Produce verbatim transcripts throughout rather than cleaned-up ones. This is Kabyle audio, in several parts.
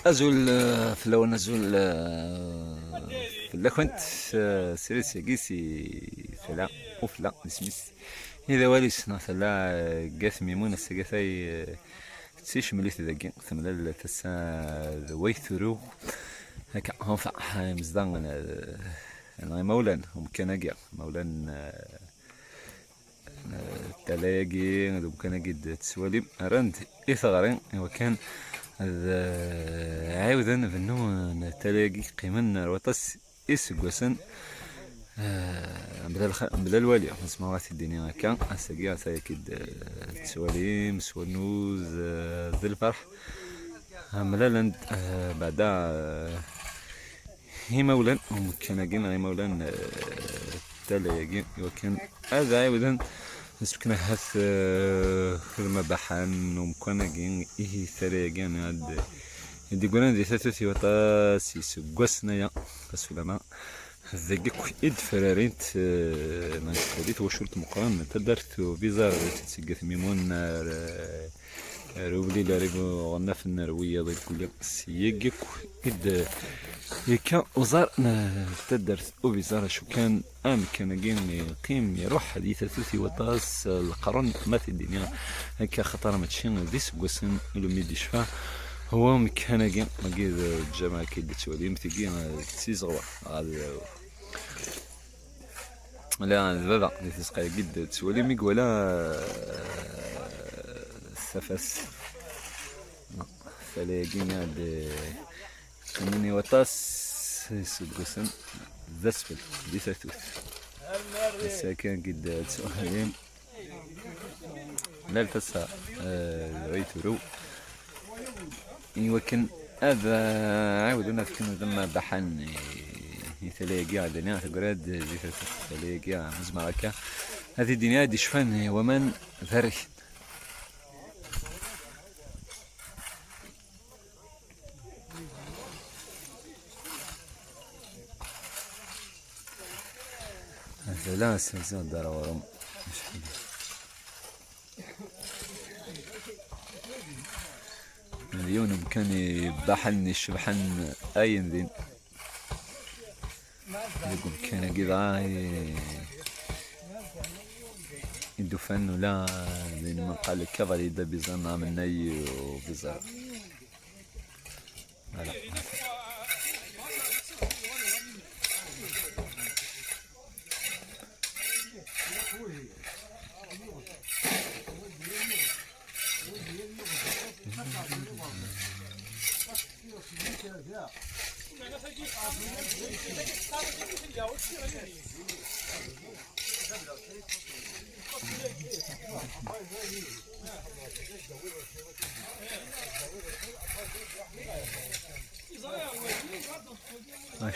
Azul, eh, fell-awen, azul, eh, fell-akent, eh, srid sagi si tala ufella n isem-is. I d awal-is neɣ tala, eh, Gat Mimun, ass-agi atay, eh, d ticemlit dagi, temlal tasa d way turew. Akka, enfin, imezdaɣ, eh, neɣ imawlan umkan-agi, imawlan, eh, tala-agi d umkan-agi d-tettwalim, rran-d i teɣri i wakken ad, eh, ɛiwden bennun tala-agi qqimen ar waṭas iseggasen, eh, mebla lxa-, mebla lwali, asma ad t-id-ini akka, ass-agi ata-yak-id, eh, tettwalim s wannuz, eh, d lferḥ, mlalen-d, eh, beɛda, eh, imawlan umkan-agi neɣ imawlan, eh, tala-agi, i wakken ad ɛiwden ad s-fken ahat, eh, lmabaḥa n umkan-agi, ihi tala-agi ad d-yeggran di tatut i waṭas iseggasen aya, asulama deg akk i d-frarint, eh, neɣ i d-frari twacult meqqren n taddart Ubizar, d Tiggat Mimun, ar, eh, ar ublil, ar ibuɣnafen, ar wiyaḍ irkelli. S yagi akk i d-yekka uẓar n taddart Ubizar, acu kan amkan-agi yeqqim iruḥ di tatut i waṭas leqrun, ma t-id-iniɣ akka, axaṭer mačči d iseggasen umi d-yecfa wamkan-agi, wagi d lǧameɛ akka i d-tettwalim, tigi d tizeɣwa ɣer la, d baba di tzeqqa-agi d-tettwalim i iwala, eh, tafat. Tala-agi ad, eh, qqnen i waṭas iseggasen d asfel di tatut. Ass-a kan i d-ttwalim. Lal tasa, eh, ay turew. I wakken ad, eh, ɛiwden ad fken udem baḥan i, i tala-agi, ad iniɣ tegrad di tala-agi, nezmer akka ad d-iniɣ ad d-icfan i waman berriken. Hala, ass-a ziɣ d ara ɣur-m. Acḥal. D yiwen umkan ibaḥen icebḥen ayen din. Deg umkan-agi dɣa i, i d-ufan ula d ayen ma nqal kavalida bizar neɣ amennay ubiẓar. Voilà.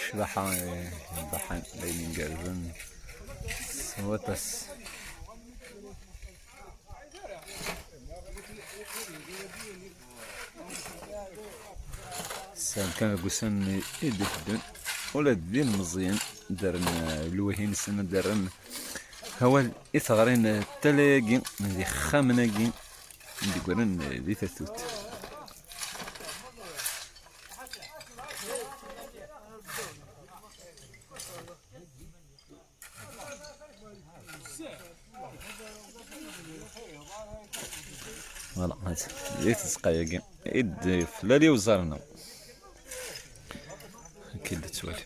Ccbaḥa, eh, ibaḥan d ayen igerrzen s waṭas. Sɛan kan deg ussan i d-iteddun, ula d ilmeẓyen ddren, eh, lwahi-nsen ad d-rren awal i teɣri n tala-agi d yixxamen-agi i d-yeggran, eh, di tatut. Voilà, di tzeqqa-agi i d-flali uẓar-nneɣ. Akken d-tettwali.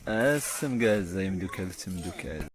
Ass ameggaz ay imdukal d timeddukal.